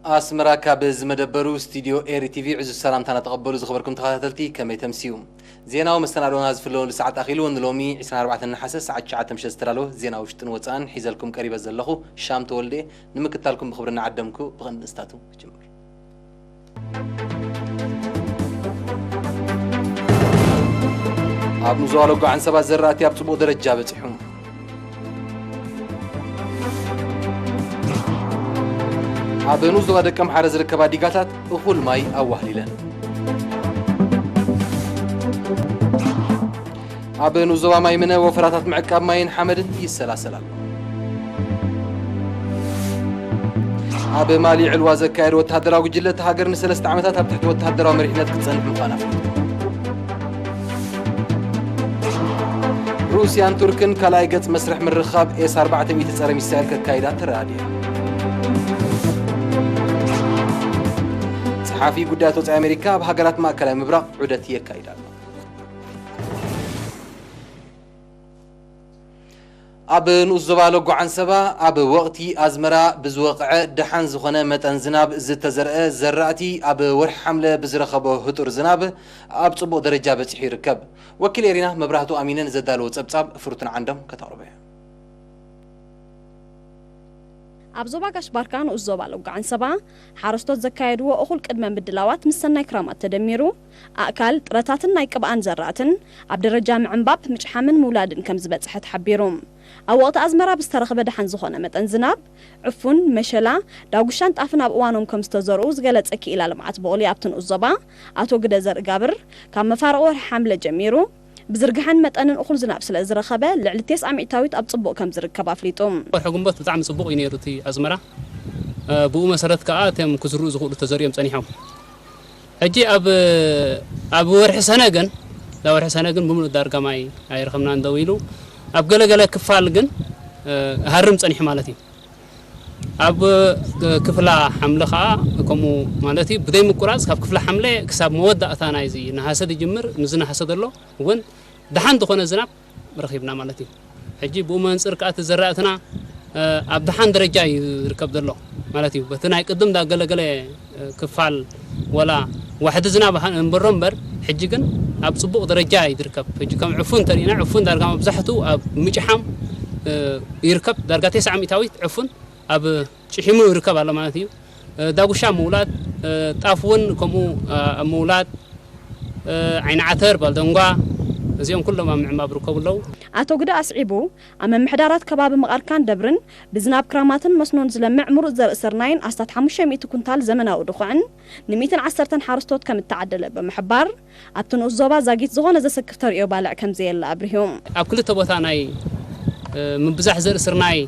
ኣስመራ፣ ካብ ዝመደበሩ ስቱድዮ ኤሪ ቲቪ ዕዙዝ ሰላምታና ተቐበሉ ዝኸበርኩም ተኸታተልቲ፣ ከመይ ተምስዩ? ዜናዊ መሰናዶና ዝፍለወሉ ሰዓት ኣኺሉ። ንሎሚ ዕስራን ኣርባዕተን ነሓሰ ሰዓት ትሽዓተ ምሸት ዝተዳለወ ዜና ውሽጥን ወጻእን ሒዘልኩም ቀሪበ ዘለኹ ሻም ተወልደ። ንምክታልኩም ብኽብሪ እናዓደምኩ ብቐንዲ ንስታቱ ክጅምር። ኣብ ንዞባ ሎጎ ዓንሰባ ዘራእቲ ኣብ ጽቡቕ ደረጃ በጺሑ። ኣብ ንኡስ ዞባ ደቀምሓረ ዝርከባ ዲጋታት እኹል ማይ ኣዋህሊለን። ኣብ ንኡስ ዞባ ማይ ምነ ወፈራታት ምዕቃብ ማይን ሓመድን ይሰላሰል ኣሎ። ኣብ ማሊ ዕልዋ ዘካየደ ወተሃደራዊ ጉጅለ፣ እታ ሃገር ንሰለስተ ዓመታት ኣብ ትሕቲ ወተሃደራዊ መሪሕነት ክትጸንሕ ምዃና ኣፍሊጡ። ሩስያን ቱርክን ካልኣይ ገጽ መስርሕ ምርኻብ ኤስ ኣርባዕተ ሚእቲ ጸረ ሚሳይል ከካይዳ ተረዳድየን። ጸሓፊ ጉዳያት ወጻኢ ኣሜሪካ ኣብ ሃገራት ማእከላይ ምብራቕ ዑደት የካይድ ኣሎ። ኣብ ንኡስ ዞባ ሎጎ ዓንሰባ ኣብ ወቕቲ ኣዝመራ ብዝወቕዐ ደሓን ዝኾነ መጠን ዝናብ ዝተዘርአ ዘራእቲ፣ ኣብ ወርሒ ሓምለ ብዝረኸቦ ህጡር ዝናብ ኣብ ጽቡቕ ደረጃ በጺሑ ይርከብ። ወኪል ኤሪና መብራህቱ ኣሚነ ንዘዳለዎ ጸብጻብ ፍሩትን ዓንዶም ከተቕርቦ እያ። ኣብ ዞባ ጋሽ ባርካ ንኡስ ዞባ ሎጎ ዓንሰባ ሓረስቶት ዘካየድዎ እኹል ቅድመ ምድላዋት ምስ ሰናይ ክራማት ተደሚሩ፣ ኣእካል፣ ጥረታትን ናይ ቅብኣን ዘራእትን ኣብ ደረጃ ምዕንባብ፣ ምጭሓምን ምውላድን ከም ዝበጽሐ ተሓቢሩ። ኣብ ወቕቲ ኣዝመራ ብዝተረኽበ ደሓን ዝኾነ መጠን ዝናብ፣ ዕፉን፣ መሸላ፣ ዳጉሻን ጣፍን ኣብ እዋኖም ከም ዝተዘርኡ ዝገለጸ ክኢላ ልምዓት ቡቕሊ ኣብቲ ንኡስ ዞባ ኣቶ ግደ ዘርእጋብር፣ ካብ መፋርቕ ወርሒ ሓምለ ጀሚሩ ብዝርግሐን መጠንን እኹል ዝናብ ስለ ዝረኸበ፣ ልዕሊ ተስዓ ሚእታዊት ኣብ ጽቡቕ ከም ዝርከብ ኣፍሊጡ። ወርሒ ግንቦት ብጣዕሚ ጽቡቕ እዩ ነይሩ እቲ ኣዝመራ። እ፣ ብኡ መሰረት ከኣ እቶም ክዝርኡ ዝኽእሉ ተዘሪኦም ጸኒሖም። ሕጂ ኣብ፣ ኣብ ወርሒ ሰነ ግን፣ እዛ ወርሒ ሰነ ግን ብምሉእ ዳርጋ ማይ ኣይረኸብናን ደው ኢሉ። ኣብ ገለገለ ክፋል ግን፣ እ፣ ሃርም ጸኒሑ ማለት እዩ። ኣብ ክፍላ ሓምለ ከኣ ከምኡ ማለት እዩ። ብዘይ ምቁራጽ ካብ ክፍላ ሓምለ ክሳብ መወዳእታ ናይዚ ነሃሰ ዝጅምር፣ ምስዚ ነሃሰ ዘሎ እውን ደሓን ዝኾነ ዝናብ ረኺብና ማለት እዩ። ሕጂ ብኡ መንጽር ከኣ እቲ ዘራእትና፣ እ፣ ኣብ ደሓን ደረጃ እዩ ዝርከብ ዘሎ ማለት እዩ። በቲ ናይ ቅድም ዳገለገለ፣ እ፣ ክፋል ወላ ዋሕዲ ዝናብ ሃ-፣ እምበሮ እምበር፣ ሕጂ ግን ኣብ ጽቡቕ ደረጃ እዩ ዝርከብ። ሕጂ ከም ዕፉን እንተሪእና፣ ዕፉን ዳርጋ መብዛሕትኡ ኣብ ምጭሓም፣ እ፣ ይርከብ። ዳርጋ ተስዓ ሚእታዊት ዕፉን ኣብ ጭሒሙ ይርከብ ኣሎ ማለት እዩ። እ፣ ዳጉሻ ምውላድ፣ እ፣ ጣፍ እውን ከምኡ፣ እ፣ ኣብ ምውላድ፣ እ፣ ዓይኒ ዓተር፣ ባልደንጓ፣ እዚኦም ኩሎም ኣብ ምዕንባብ ይርከቡ ኣለዉ። ኣቶ ግደ ኣስዒቡ፣ ኣብ ምምሕዳራት ከባቢ መቐርካን ደብርን ብዝናብ ክራማትን መስኖን ዝለምዕ ምሩፅ ዘርኢ ስርናይን ኣስታት ሓሙሽተ ሚእቲ ኩንታል ዘመናዊ ድኹዕን ንሚእትን ዓሰርተን ሓረስቶት ከም እተዓደለ ብምሕባር፣ ኣብቲ ንኡስ ዞባ ዛጊት ዝኾነ ዘሰክፍ ተርእዮ ባልዕ ከም ዘየለ ኣብሪሁ። ኣብ ክልተ ቦታ ናይ፣ እ፣ ምብዛሕ ዘርኢ ስርናይ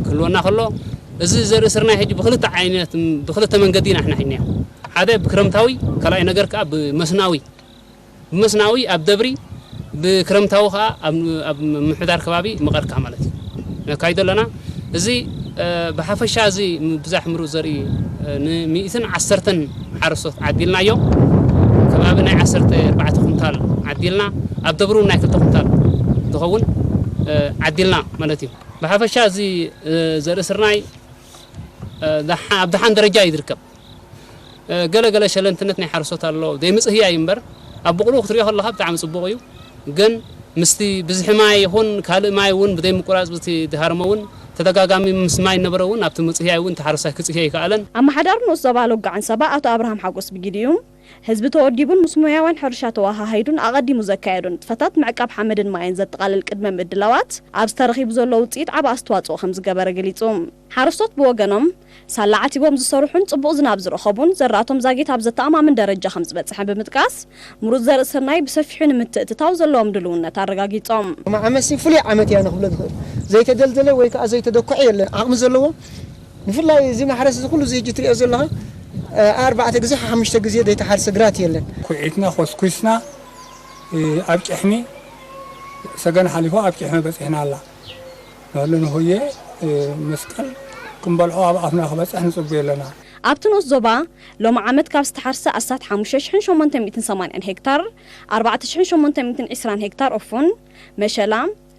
ክህልወና ከሎ፣ እዚ ዘርኢ ስርናይ ሕጂ ብክልተ ዓይነት፣ ብክልተ መንገዲ ኢና ንሕና ሒድናዮ። ሓደ ብክረምታዊ፣ ካልኣይ ነገር ከኣ ብመስናዊ። ብመስናዊ ኣብ ደብሪ፣ ብክረምታዊ ከኣ ኣብ፣ ኣብ ምምሕዳር ከባቢ መቐርካ ማለት እዩ ነካይዶ ኣለና። እዚ፣ እ፣ ብሓፈሻ እዚ ምብዛሕ ምሩፅ ዘርኢ፣ እ፣ ንሚእትን ዓሰርተን ሓረስቶት ዓዲልናዮ። ከባቢ ናይ ዓሰርተ ኣርባዕተ ኩንታል ዓዲልና፣ ኣብ ደብሩ ናይ ክልተ ኩንታል ዝኸውን፣ እ፣ ዓዲልና ማለት እዩ። ብሓፈሻ እዚ፣ እ፣ ዘርኢ ስርናይ፣ እ፣ ደሓ-፣ ኣብ ደሓን ደረጃ እዩ ዝርከብ። እ፣ ገለ ገለ ሸለንትነት ናይ ሓረስቶት ኣሎ፣ ዘይምጽህያይ እምበር፣ ኣብ ብቑሉ ክትሪኦ ከለኻ ብጣዕሚ ጽቡቕ እዩ። ግን ምስቲ ብዝሒ ማይ ይኹን ካልእ ማይ እውን ብዘይምቁራጽ፣ ብቲ ዝሃርሞ እውን ተደጋጋሚ ምስ ማይ ነበረ እውን ኣብቲ ምጽህያይ እውን እቲ ሓረስታይ ክጽህዮ ኣይከኣለን። ኣመሓዳሪ ንኡስ ዞባ ሎጋ ዓንሰባ ኣቶ ኣብርሃም ሓጎስ ብጊዲኡ፣ ህዝቢ ተወዲቡን ምስ ሞያውያን ሕርሻ ተወሃሃይዱን ኣቐዲሙ ዘካየዶ ንጥፈታት ምዕቃብ ሓመድን ማይን ዘጠቓልል ቅድመ ምድላዋት፣ ኣብዚ ተረኺቡ ዘሎ ውጽኢት ዓቢ ኣስተዋጽኦ ከም ዝገበረ ገሊጹ። ሓረስቶት ብወገኖም፣ ሳላ ዓቲቦም ዝሰርሑን ጽቡቕ ዝናብ ዝረኸቡን፣ ዘራእቶም ዛጊት ኣብ ዘተኣማምን ደረጃ ከም ዝበጽሐ ብምጥቃስ፣ ምሩጽ ዘርኢ ስርናይ ብሰፊሑ ንምትእትታው ዘለዎም ድልውነት ኣረጋጊጾም። ዓመትሲ ፍሉይ ዓመት እያ ንኽብሎ ንኽእል። ዘይተደልደለ ወይ ከኣ ዘይተደኩዐ የለን። ዓቕሚ ዘለዎ፣ ብፍላይ እዚ ማሕረስ እዚ ኩሉ እዚ ሕጂ ትሪኦ ዘለኻ፣ እ፣ ኣርባዕተ ግዜ፣ ሓሙሽተ ግዜ ዘይተሓርሰ ግራት የለን። ኩዒትና፣ ኮስኩስና፣ እ፣ ኣብ ጭሕሚ፣ ሰገን ሓሊፉ ኣብ ጭሕሚ በጺሕና ኣላ። ንህሉ ንሆየ፣ እ፣ መስቀል ክንበልዖ ኣብ ኣፍና ክበጽሕ ንጽበዮ ኣለና። ኣብቲ ንኡስ ዞባ፣ ሎሚ ዓመት ካብ ዝተሓርሰ ኣስታት ሓሙሽተ ሽሕን ሸሞንተ ሚእትን ሰማንያን ሄክታር፣ ኣርባዕተ ሽሕን ሸሞንተ ሚእትን ዕስራን ሄክታር ዑፉን፣ መሸላ፣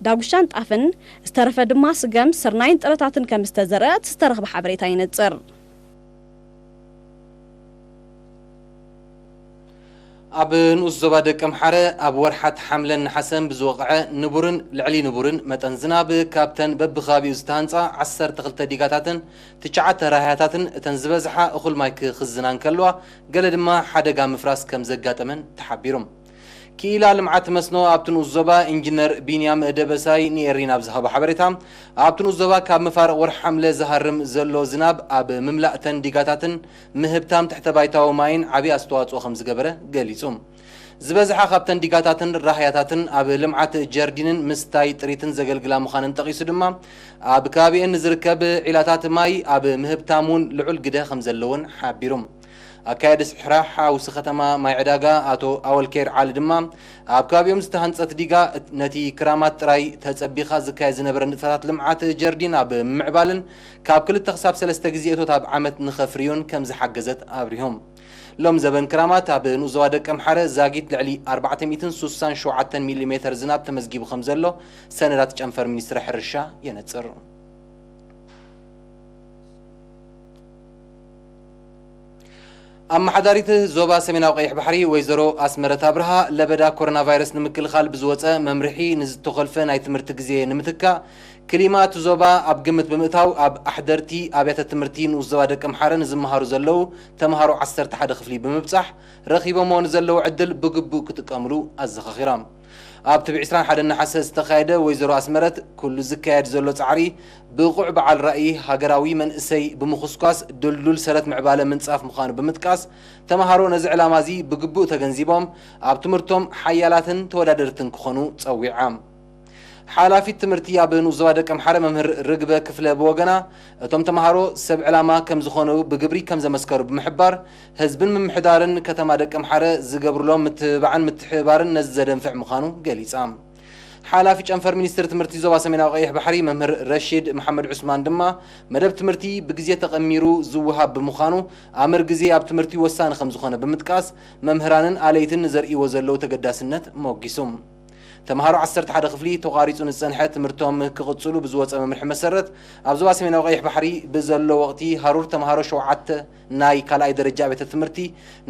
ዳጉሻን ጣፍን፣ ዝተረፈ ድማ ስገም፣ ስርናይን ጥረታትን ከም ዝተዘርአ እቲ ዝተረኽበ ሓበሬታ የነጽር። ኣብ ንኡስ ዞባ ደቀምሓረ ኣብ ወርሓት ሓምለን ነሓሰን ብዝወቕዐ ንቡርን ልዕሊ ንቡርን መጠን ዝናብ፣ ካብተን በብኸባቢኡ ዝተሃንጻ ዓሰርተ ክልተ ዲጋታትን ትሽዓተ ራህያታትን፣ እተን ዝበዝሓ እኹል ማይ ክኽዝና እንከለዋ፣ ገለ ድማ ሓደጋ ምፍራስ ከም ዘጋጠመን ተሓቢሩ። ክኢላ ልምዓት መስኖ ኣብቲ ንኡስ ዞባ ኢንጂነር ቢንያም ደበሳይ ንኤሪና ኣብ ዝሃቦ ሓበሬታ፣ ኣብቲ ንኡስ ዞባ ካብ መፋርቕ ወርሒ ሓምለ ዝሃርም ዘሎ ዝናብ ኣብ ምምላእተን ዲጋታትን ምህብታም ትሕተ ባይታዊ ማይን ዓብዪ ኣስተዋፅኦ ከም ዝገበረ ገሊፁ። ዝበዝሓ ካብተን ዲጋታትን ራህያታትን ኣብ ልምዓት ጀርዲንን ምስታይ ጥሪትን ዘገልግላ ምዃነን ጠቒሱ ድማ፣ ኣብ ከባቢኤን ንዝርከብ ዒላታት ማይ ኣብ ምህብታም እውን ልዑል ግደ ከም ዘለዎን ሓቢሩ። ኣካያዲ ስራሕ ሓውሲ ከተማ ማይ ዕዳጋ ኣቶ ኣወልኬር ዓሊ ድማ፣ ኣብ ከባቢኦም ዝተሃንጸት ዲጋ ነቲ ክራማት ጥራይ ተጸቢኻ ዝካየድ ዝነበረ ንጥፈታት ልምዓት ጀርዲን ኣብ ምምዕባልን ካብ ክልተ ክሳብ ሰለስተ ግዜ እቶት ኣብ ዓመት ንኸፍርዩን ከም ዝሓገዘት ኣብሪሆም። ሎም ዘበን ክራማት ኣብ ንኡስ ዞባ ደቀምሓረ ዛጊት ልዕሊ ኣርባዕተ ሚእትን ሱሳን ሸውዓተን ሚሊ ሜተር ዝናብ ተመዝጊቡ ከም ዘሎ ሰነዳት ጨንፈር ሚኒስትሪ ሕርሻ የነጽር። ኣመሓዳሪት ዞባ ሰሜናዊ ቀይሕ ባሕሪ ወይዘሮ ኣስመረት ኣብርሃ፣ ለበዳ ኮሮና ቫይረስ ንምክልኻል ብዝወፀ መምርሒ ንዝተኾልፈ ናይ ትምህርቲ ግዜ ንምትካእ፣ ክሊማ እቲ ዞባ ኣብ ግምት ብምእታው፣ ኣብ ኣሕደርቲ ኣብያተ ትምህርቲ ንኡስ ዞባ ደቀምሓረ ንዝመሃሩ ዘለዉ ተምሃሮ ዓሰርተ ሓደ ክፍሊ ብምብፃሕ፣ ረኺቦምዎ ንዘለዉ ዕድል ብግቡእ ክጥቀምሉ ኣዘኻኺሮም። ኣብቲ ብዕስራን ሓደን ነሓሰ ዝተኻየደ፣ ወይዘሮ ኣስመረት፣ ኩሉ ዝካየድ ዘሎ ጻዕሪ ብቑዕ በዓል ራእይ ሃገራዊ መንእሰይ ብምኹስኳስ ድልዱል ሰረት ምዕባለ ምንጻፍ ምዃኑ ብምጥቃስ፣ ተምሃሮ ነዚ ዕላማ እዚ ብግቡእ ተገንዚቦም ኣብ ትምህርቶም ሓያላትን ተወዳደርትን ክኾኑ ጸዊዓ። ሓላፊት ትምህርቲ ኣብ ንኡስ ዞባ ደቀምሓረ መምህር ርግበ ክፍለ ብወገና፣ እቶም ተምሃሮ ሰብ ዕላማ ከም ዝኾኑ ብግብሪ ከም ዘመስከሩ ብምሕባር፣ ህዝብን ምምሕዳርን ከተማ ደቀምሓረ ዝገብሩሎም ምትብባዕን ምትሕብባርን ነዚ ዘደንፍዕ ምዃኑ ገሊጻ። ሓላፊ ጨንፈር ሚኒስትሪ ትምህርቲ ዞባ ሰሜናዊ ቀይሕ ባሕሪ መምህር ረሺድ መሓመድ ዑስማን ድማ፣ መደብ ትምህርቲ ብግዜ ተቐሚሩ ዝወሃብ ብምዃኑ፣ ኣምር ግዜ ኣብ ትምህርቲ ወሳኒ ከም ዝኾነ ብምጥቃስ፣ መምህራንን ኣለይትን ንዘርእይዎ ዘለዉ ተገዳስነት ሞጊሱ። ተምሃሮ ዓሰርተ ሓደ ክፍሊ ተቋሪጹ ንዝጸንሐ ትምህርቶም ክቕጽሉ ብዝወጸ መምርሒ መሰረት፣ ኣብ ዞባ ሰሜናዊ ቀይሕ ባሕሪ ብዘሎ ወቕቲ ሃሩር ተምሃሮ ሸውዓተ ናይ ካልኣይ ደረጃ ቤተ ትምህርቲ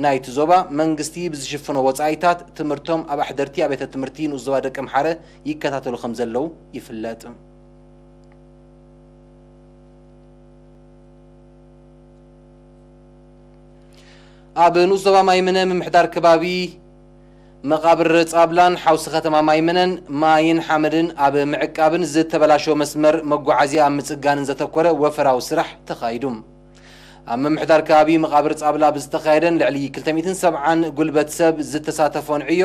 ናይቲ ዞባ መንግስቲ ብዝሽፍኖ ወጻኢታት ትምህርቶም ኣብ ኣሕደርቲ ኣብያተ ትምህርቲ ንኡስ ዞባ ደቀምሓረ ይከታተሉ ከም ዘለዉ ይፍለጥ። ኣብ ንኡስ ዞባ ማይምነ ምምሕዳር ከባቢ መቓብር ጻብላን ሓውሲ ከተማ ማይምነን ማይን ሓመድን ኣብ ምዕቃብን ዝተበላሸወ መስመር መጓዓዝያ ኣብ ምጽጋንን ዘተኮረ ወፈራዊ ስራሕ ተኻይዱ። ኣብ ምምሕዳር ከባቢ መቓብር ጻብላ ብዝተኻየደን ልዕሊ ክልተ ሚእትን ሰብዓን ጉልበት ሰብ ዝተሳተፎን ዕዮ፣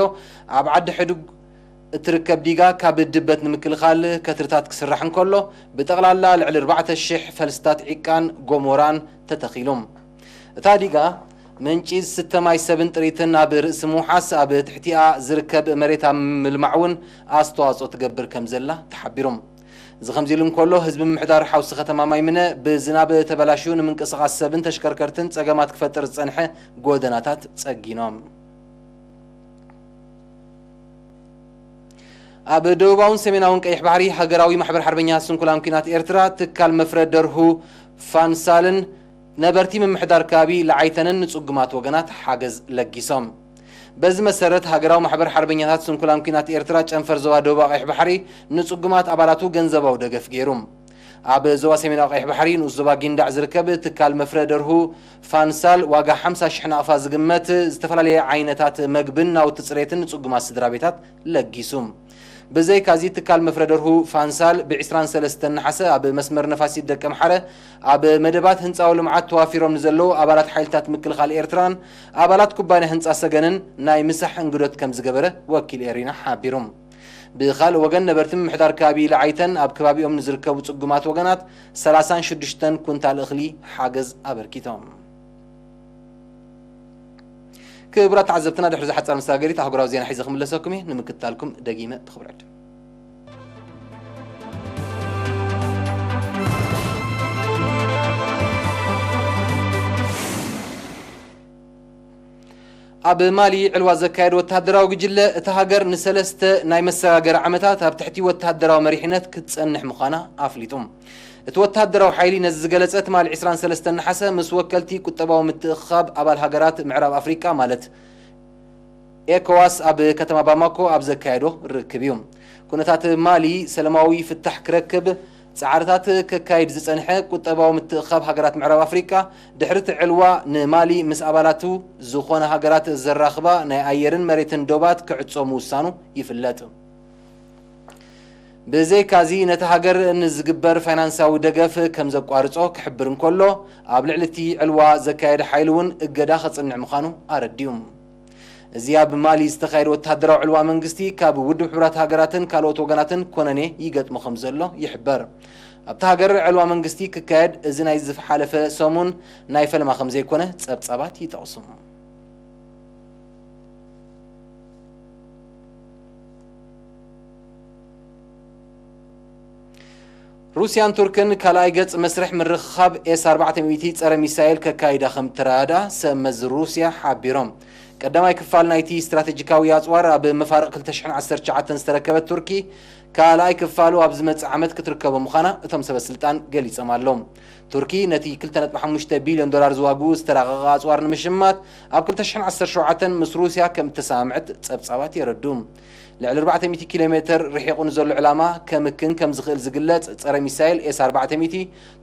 ኣብ ዓዲ ሕዱግ እትርከብ ዲጋ ካብ ድበት ንምክልኻል ከትርታት ክስራሕ እንከሎ፣ ብጠቕላላ ልዕሊ ኣርባዕተ ሽሕ ፈልስታት ዒቃን ጎሞራን ተተኺሉ። እታ ዲጋ ምንጪ ዝስተ ማይ ሰብን ጥሪትን ኣብ ርእሲ ምውሓስ፣ ኣብ ትሕቲኣ ዝርከብ መሬት ኣብ ምልማዕ እውን ኣስተዋጽኦ ትገብር ከም ዘላ ተሓቢሩ። እዚ ከምዚ ኢሉ እንከሎ፣ ህዝቢ ምምሕዳር ሓውሲ ከተማ ማይምነ ብዝናብ ተበላሽዩ ንምንቅስቓስ ሰብን ተሽከርከርትን ጸገማት ክፈጥር ዝጸንሐ ጎደናታት ጸጊኖም። ኣብ ደቡባውን ሰሜናውን ቀይሕ ባሕሪ ሃገራዊ ማሕበር ሓርበኛታት ስንኩላን ኲናት ኤርትራ፣ ትካል መፍረ ደርሁ ፋንሳልን ነበርቲ ምምሕዳር ከባቢ ለዓይተንን ንጽጉማት ወገናት ሓገዝ ለጊሶም። በዚ መሰረት፣ ሃገራዊ ማሕበር ሓርበኛታት ስንኩላን ኲናት ኤርትራ ጨንፈር ዞባ ደቡባዊ ቀይሕ ባሕሪ ንጽጉማት ኣባላቱ ገንዘባዊ ደገፍ ገይሩ። ኣብ ዞባ ሰሜናዊ ቀይሕ ባሕሪ ንኡስ ዞባ ጊንዳዕ ዝርከብ ትካል መፍረ ደርሁ ፋንሳል ዋጋ ሓምሳ ሽሕ ናቕፋ ዝግመት ዝተፈላለየ ዓይነታት መግብን ናውቲ ጽሬትን ንጽጉማት ስድራ ቤታት ለጊሱ። ብዘይካዚ፣ ትካል መፍረ ደርሁ ፋንሳል ብ ዕስራን ሰለስተን ነሓሰ ኣብ መስመር ነፋሲት ደቀምሓረ ኣብ መደባት ህንፃዊ ልምዓት ተዋፊሮም ንዘለዉ ኣባላት ሓይልታት ምክልኻል ኤርትራን ኣባላት ኩባንያ ህንፃ ሰገንን ናይ ምሳሕ እንግዶት ከም ዝገበረ ወኪል ኤሪና ሓቢሩ። ብኻልእ ወገን፣ ነበርቲ ምምሕዳር ከባቢ ለዓይተን ኣብ ከባቢኦም ንዝርከቡ ጽጉማት ወገናት ሰላሳን ሽዱሽተን ኩንታል እኽሊ ሓገዝ ኣበርኪቶም። ክቡራት ተዓዘብትና፣ ድሕሪ ዝሓጸረ መሰጋገሪት ኣህጉራዊ ዜና ሒዘ ክምለሰኩም እየ። ንምክትታልኩም ደጊመ ብኽብሪ ዕድም። ኣብ ማሊ ዕልዋ ዘካየደ ወተሃደራዊ ጉጅለ እታ ሃገር ንሰለስተ ናይ መሰጋገሪ ዓመታት ኣብ ትሕቲ ወተሃደራዊ መሪሕነት ክትጸንሕ ምዃና ኣፍሊጡ። እቲ ወተሃደራዊ ሓይሊ ነዚ ዝገለጸ ትማሊ ዕስራን ሰለስተን ነሓሰ ምስ ወከልቲ ቁጠባዊ ምትእኽኻብ ኣባል ሃገራት ምዕራብ ኣፍሪቃ ማለት ኤኮዋስ ኣብ ከተማ ባማኮ ኣብ ዘካየዶ ርክብ እዩ። ኩነታት ማሊ ሰላማዊ ፍታሕ ክረክብ ጻዕርታት ከካይድ ዝጸንሐ ቁጠባዊ ምትእኻብ ሃገራት ምዕራብ ኣፍሪቃ፣ ድሕሪ እቲ ዕልዋ ንማሊ ምስ ኣባላቱ ዝኾነ ሃገራት ዘራኽባ ናይ ኣየርን መሬትን ዶባት ክዕጾ ምውሳኑ ይፍለጥ። ብዘይካዚ፣ ነቲ ሃገር ንዝግበር ፋይናንሳዊ ደገፍ ከም ዘቋርጾ ክሕብር እንከሎ፣ ኣብ ልዕሊ እቲ ዕልዋ ዘካየደ ሓይሊ እውን እገዳ ከጽንዕ ምዃኑ ኣረዲኡ። እዚ ኣብ ማሊ ዝተኻየደ ወተሃደራዊ ዕልዋ መንግስቲ ካብ ውድብ ሕቡራት ሃገራትን ካልኦት ወገናትን ኮነኔ ይገጥሞ ከም ዘሎ ይሕበር። ኣብታ ሃገር ዕልዋ መንግስቲ ክካየድ እዚ ናይ ዝሓለፈ ሰሙን ናይ ፈለማ ከም ዘይኮነ ጸብጻባት ይጠቕሱ። ሩስያን ቱርክን ካልኣይ ገጽ መስርሕ ምርኽኻብ ኤስ ኣርባዕተ ሚእቲ ጸረ ሚሳይል ከካይዳ ከም እተረዳድኣ ሰብ መዚ ሩስያ ሓቢሮም። ቀዳማይ ክፋል ናይቲ ስትራተጂካዊ ኣጽዋር ኣብ መፋርቕ ክልተ ሽሕን ዓሰርተ ትሽዓተን ዝተረከበት ቱርኪ፣ ካልኣይ ክፋሉ ኣብ ዝመጽእ ዓመት ክትርከቦ ምዃና እቶም ሰበ ስልጣን ገሊጾም ኣለዉ። ቱርኪ ነቲ ክልተ ነጥቢ ሓሙሽተ ቢልዮን ዶላር ዝዋግኡ ዝተራቐቐ ኣጽዋር ንምሽማት ኣብ ክልተ ሽሕን ዓሰርተ ሸውዓተን ምስ ሩስያ ከም እተሰማምዐት ጸብጻባት የረድኡ። ልዕሊ ኣርባዕተ ሚእቲ ኪሎ ሜተር ርሒቑ ንዘሎ ዕላማ ከምክን ከም ዝኽእል ዝግለጽ ጸረ ሚሳይል ኤስ ኣርባዕተ ሚእቲ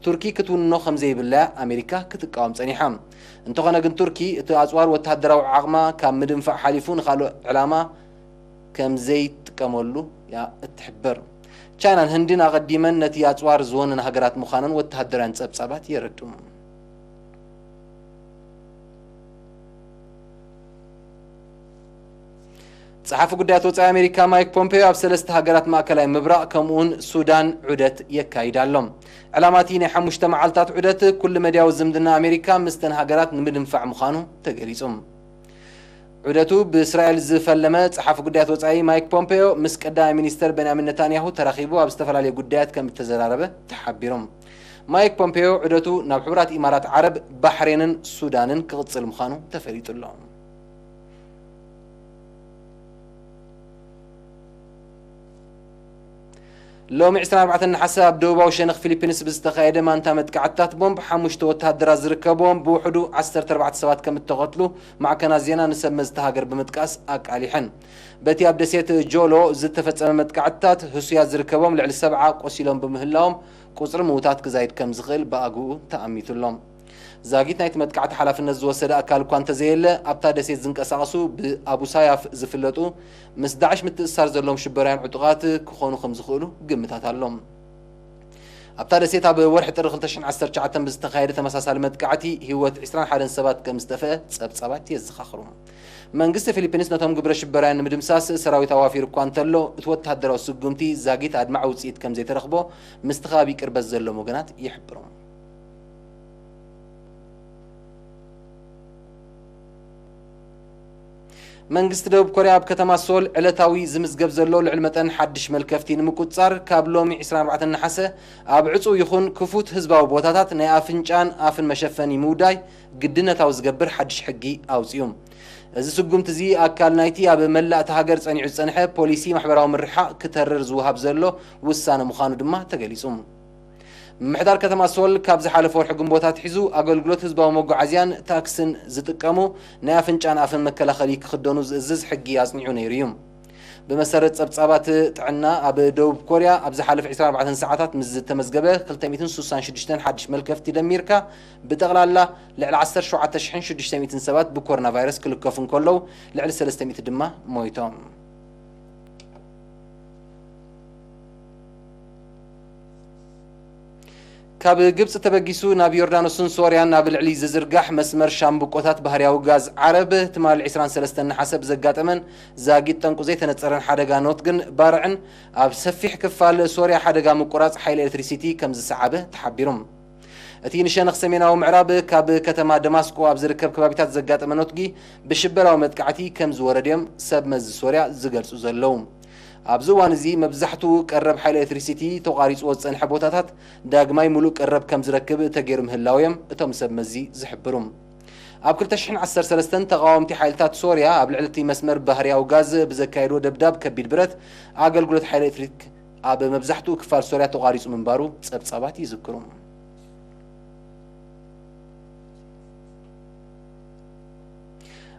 ቱርኪ ክትውንኖ ከም ዘይብላ ኣሜሪካ ክትቃወም ጸኒሓ። እንተኾነ ግን ቱርኪ እቲ ኣጽዋር ወተሃደራዊ ዓቕማ ካብ ምድንፋዕ ሓሊፉ ንኻልእ ዕላማ ከም ዘይጥቀመሉ እያ እትሕብር። ቻይናን ህንድን ኣቐዲመን ነቲ ኣጽዋር ዝወነና ሃገራት ምዃነን ወተሃደራውያን ጸብጻባት የረድኡ። ጸሓፊ ጉዳያት ወጻኢ ኣሜሪካ ማይክ ፖምፔዮ ኣብ ሰለስተ ሃገራት ማእከላይ ምብራቕ ከምኡውን ሱዳን ዑደት የካይድ ኣሎ። ዕላማ እቲ ናይ ሓሙሽተ መዓልታት ዑደት ኩሉ መድያዊ ዝምድና ኣሜሪካ ምስተን ሃገራት ንምድንፋዕ ምዃኑ ተገሊጹ። ዑደቱ ብእስራኤል ዝፈለመ ጸሓፊ ጉዳያት ወጻኢ ማይክ ፖምፔዮ ምስ ቀዳማይ ሚኒስተር ቤንያሚን ነታንያሁ ተራኺቡ ኣብ ዝተፈላለዩ ጉዳያት ከም እተዘራረበ ተሓቢሩ። ማይክ ፖምፔዮ ዑደቱ ናብ ሕቡራት ኢማራት ዓረብ፣ ባሕሬንን ሱዳንን ክቕጽል ምዃኑ ተፈሊጡ ኣሎ። ሎሚ ዕስራን ኣርባዕተን ነሓሰ ኣብ ደቡባዊ ሸነኽ ፊሊፒንስ ብዝተኻየደ ማንታ መጥቃዕትታት ቦምብ ሓሙሽተ ወተሃደራት ዝርከብዎም ብውሕዱ ዓሰርተ ኣርባዕተ ሰባት ከም እተቐትሉ ማዕከናት ዜና ንሰብ መዚ እታ ሃገር ብምጥቃስ ኣቃሊሐን። በቲ ኣብ ደሴት ጆሎ ዝተፈጸመ መጥቃዕትታት ህሱያት ዝርከቦም ልዕሊ ሰብዓ ቆሲሎም ብምህላዎም ቁጽሪ ምዉታት ክዛይድ ከም ዝኽእል ብኣግኡ ተኣሚቱ ኣሎ። ዛጊት ናይቲ መጥቃዕቲ ሓላፍነት ዝወሰደ ኣካል እኳ እንተዘየለ፣ ኣብታ ደሴት ዝንቀሳቐሱ ብኣቡ ሳያፍ ዝፍለጡ ምስ ዳዕሽ ምትእስሳር ዘለዎም ሽበራውያን ዕጡቓት ክኾኑ ከም ዝኽእሉ ግምታት ኣሎ። ኣብታ ደሴት ኣብ ወርሒ ጥሪ ክልተ ሽሕን ዓሰርተ ትሽዓተን ብዝተኻየደ ተመሳሳሊ መጥቃዕቲ ህይወት ዕስራን ሓደን ሰባት ከም ዝጠፍአ ጸብጻባት የዘኻኽሩ። መንግስቲ ፊሊፒንስ ነቶም ግብረ ሽበራውያን ንምድምሳስ ሰራዊት ኣዋፊሩ እኳ እንተሎ፣ እቲ ወተሃደራዊ ስጉምቲ ዛጊት ኣድማዒ ውጽኢት ከም ዘይተረኽቦ ምስቲ ከባቢ ቅርበት ዘለዎም ወገናት ይሕብሩ። መንግስቲ ደቡብ ኮርያ ኣብ ከተማ ሶል ዕለታዊ ዝምዝገብ ዘሎ ልዕሊ መጠን ሓድሽ መልከፍቲ ንምቁጽጻር ካብ ሎሚ ዕስራን ኣርባዕተን ነሓሰ ኣብ ዕጹው ይኹን ክፉት ህዝባዊ ቦታታት ናይ ኣፍንጫን ኣፍን መሸፈኒ ምውዳይ ግድነታዊ ዝገብር ሓድሽ ሕጊ ኣውጺኡ። እዚ ስጉምቲ እዚ ኣካል ናይቲ ኣብ መላእ እታ ሃገር ጸኒዑ ዝጸንሐ ፖሊሲ ማሕበራዊ ምርሓቕ ክተርር ዝወሃብ ዘሎ ውሳነ ምዃኑ ድማ ተገሊጹ። ምምሕዳር ከተማ ሶል ካብ ዝሓለፈ ወርሒ ግንቦት ኣትሒዙ ኣገልግሎት ህዝባዊ መጓዓዝያን ታክስን ዝጥቀሙ ናይ ኣፍንጫን ኣፍን መከላኸሊ ክኽደኑ ዝእዝዝ ሕጊ ኣጽኒዑ ነይሩ እዩ። ብመሰረት ጸብጻባት ጥዕና ኣብ ደቡብ ኮርያ ኣብ ዝሓለፈ ዕስራን ኣርባዕተን ሰዓታት ምስ ዝተመዝገበ ክልተ ሚእትን ስሳን ሽዱሽተን ሓድሽ መልከፍቲ ደሚርካ ብጠቕላላ ልዕሊ ዓሰርተ ሸውዓተ ሽሕን ሽዱሽተ ሚእትን ሰባት ብኮሮና ቫይረስ ክልከፉ እንከለዉ ልዕሊ ሰለስተ ሚእቲ ድማ ሞይቶም። ካብ ግብጺ ተበጊሱ ናብ ዮርዳኖስን ሶርያን ናብ ልዕሊ ዝዝርጋሕ መስመር ሻምብቆታት ባህርያዊ ጋዝ ዓረብ ትማሊ ዕስራን ሰለስተን ነሓሰ ብዘጋጠመን ዛጊት ጠንቁ ዘይተነጸረን ሓደጋ ኖት ግን ባርዕን ኣብ ሰፊሕ ክፋል ሶርያ ሓደጋ ምቁራጽ ሓይሊ ኤሌክትሪሲቲ ከም ዝሰዓበ ተሓቢሩ። እቲ ንሸነኽ ሰሜናዊ ምዕራብ ካብ ከተማ ደማስቆ ኣብ ዝርከብ ከባቢታት ዘጋጠመ ኖትጊ ብሽበራዊ መጥቃዕቲ ከም ዝወረድ እዮም ሰብ መዚ ሶርያ ዝገልጹ ዘለዉ። ኣብዚ እዋን እዚ መብዛሕትኡ ቀረብ ሓይሊ ኤሌክትሪሲቲ ተቋሪጽዎ ዝጸንሐ ቦታታት ዳግማይ ምሉእ ቀረብ ከም ዝረክብ ተገይሩ ምህላው እዮም እቶም ሰብ መዚ ዝሕብሩ። ኣብ ክልተ ሽሕን ዓሰርተ ሰለስተን ተቓወምቲ ሓይልታት ሶርያ ኣብ ልዕሊ እቲ መስመር ባህርያዊ ጋዝ ብዘካየድዎ ደብዳብ ከቢድ ብረት ኣገልግሎት ሓይሊ ኤሌክትሪክ ኣብ መብዛሕትኡ ክፋል ሶርያ ተቋሪጹ ምንባሩ ጸብጻባት ይዝክሩ።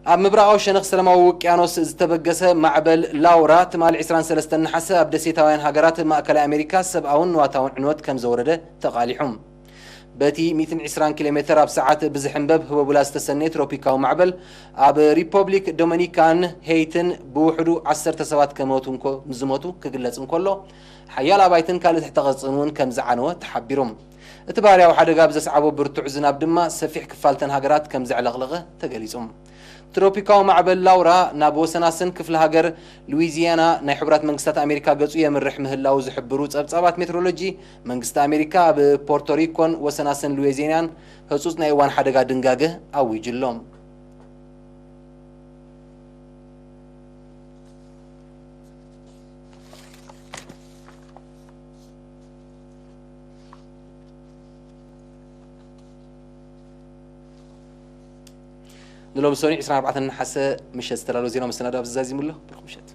ኣብ ምብራቓዊ ሸነኽ ሰላማዊ ውቅያኖስ ዝተበገሰ ማዕበል ላውራ ትማሊ ዕስራን ሰለስተን ነሓሰ ኣብ ደሴታውያን ሃገራት ማእከላይ ኣሜሪካ ሰብኣውን ንዋታውን ዕንወት ከም ዘውረደ ተቓሊሑ። በቲ ሚእትን ዕስራን ኪሎ ሜተር ኣብ ሰዓት ብዝሕንበብ ህቦቡላ ዝተሰነየ ትሮፒካዊ ማዕበል ኣብ ሪፖብሊክ ዶሚኒካን ሄይትን ብውሕዱ ዓሰርተ ሰባት ከመቱ እንኮ ዝሞቱ ክግለጽ እንከሎ ሓያል ኣባይትን ካልእ ትሕተ ቅርጽን እውን ከም ዝዓነወ ተሓቢሩ። እቲ ባህርያዊ ሓደጋ ብዘስዓቦ ብርቱዕ ዝናብ ድማ ሰፊሕ ክፋልተን ሃገራት ከም ዘዕለቕለቐ ተገሊጹ። ትሮፒካዊ ማዕበል ላውራ ናብ ወሰናስን ክፍለ ሃገር ሉዊዚያና ናይ ሕቡራት መንግስታት ኣሜሪካ ገጹ የምርሕ ምህላው ዝሕብሩ ጸብጻባት ሜትሮሎጂ፣ መንግስቲ ኣሜሪካ ኣብ ፖርቶሪኮን ወሰናስን ሉዊዚያናን ህጹጽ ናይ እዋን ሓደጋ ድንጋገ ኣዊጁ ኣሎ። ንሎሚ ሰኑይ ዕስራን ኣርባዕተን ነሓሰ ምሸት ዝተዳለወ ዜና መሰናዶ ኣብዚ ዛዚሙ ኣሎ። ብሩኽ ምሸት።